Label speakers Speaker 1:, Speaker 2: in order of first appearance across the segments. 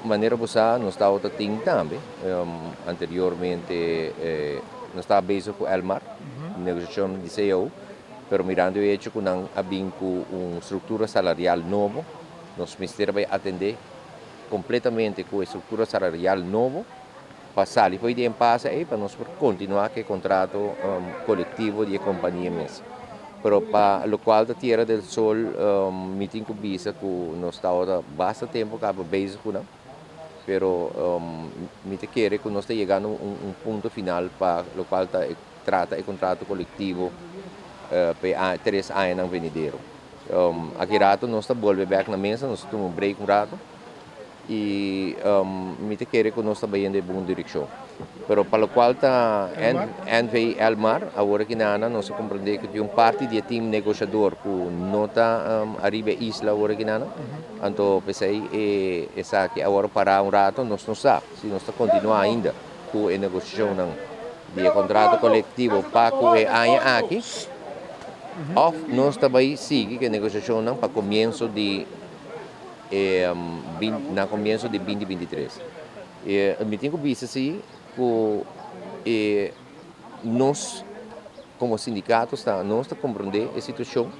Speaker 1: Manera bo sa, nos tabata tin tambe anteriormente, nos tabata bezig ku Elmar, negosiashon di cao, pero mirando e hecho ku nan a bin ku un struktura salarial nobo, nos mester a bai atendé kompletamente ku e struktura salarial nobo pa sali for di e impase ei pa nos por kontinuá ku e kontrato kolektivo di e kompania mes. Pero pa lokual ta Tierra del Sol, mi tin ku bisa ku nos tabata basta tempu kaba bezig ku nan, pero mi ta kere ku nos ta yegando un punto final pa lokual ta trata e kontrato kolektivo pa e 3 añanan venidero. Aki rato nos ta bolbe bèk na mesa, nos ta tuma un break un rato i mi ta kere ku nos ta bayendo e bon direkshon. Pero pa lokual ta NV Elmar, awor aki nana nos a komprendé ku tin un parti di e team negoshador ku no ta ariba e isla awor aki nana. Anto p'esei e esaki awor a pará un rato, nos no sa si nos ta kontinuá ainda ku e negoshashonnan di e kontrato kolektivo pa ku e aña aki òf nos ta bai sigui ku e negoshashonnan pa komienso di e na komienso di binti 23. E mi tin ku bisa si ku e nos komo sindikato sta nos ta komprondé e situashon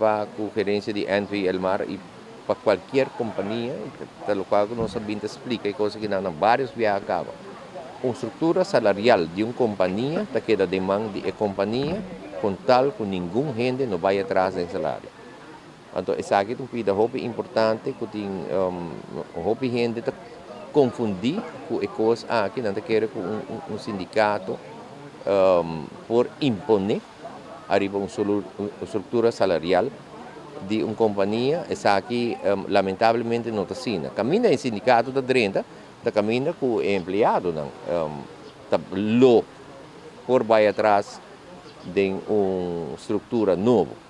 Speaker 1: pa ku gerensia di NV Elmar i pa kualkier kompania ta lokual ku nos a bin ta splika e kos akinan na vários biaha kaba. Un struktura salarial di un kompania ta keda den man di e kompania kon tal ku ningun hende no bai atras den salario. Anto esaki ta un pida hopi importante ku tin hopi hende ta konfundí ku e kos aki, nan ta kere ku un sindikato por imponé ariba un struktura salarial di un kompania. Esaki lamentablemente no ta asina. Kaminda e sindikato ta drenta ta kaminda ku e empleadonan ta lo por bai atras den un struktura nobo.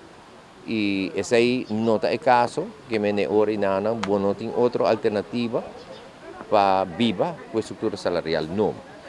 Speaker 1: I esei no ta e kaso, ke mene ora i nana bo no tin otro alternativa pa biba ku e struktura salarial nobo.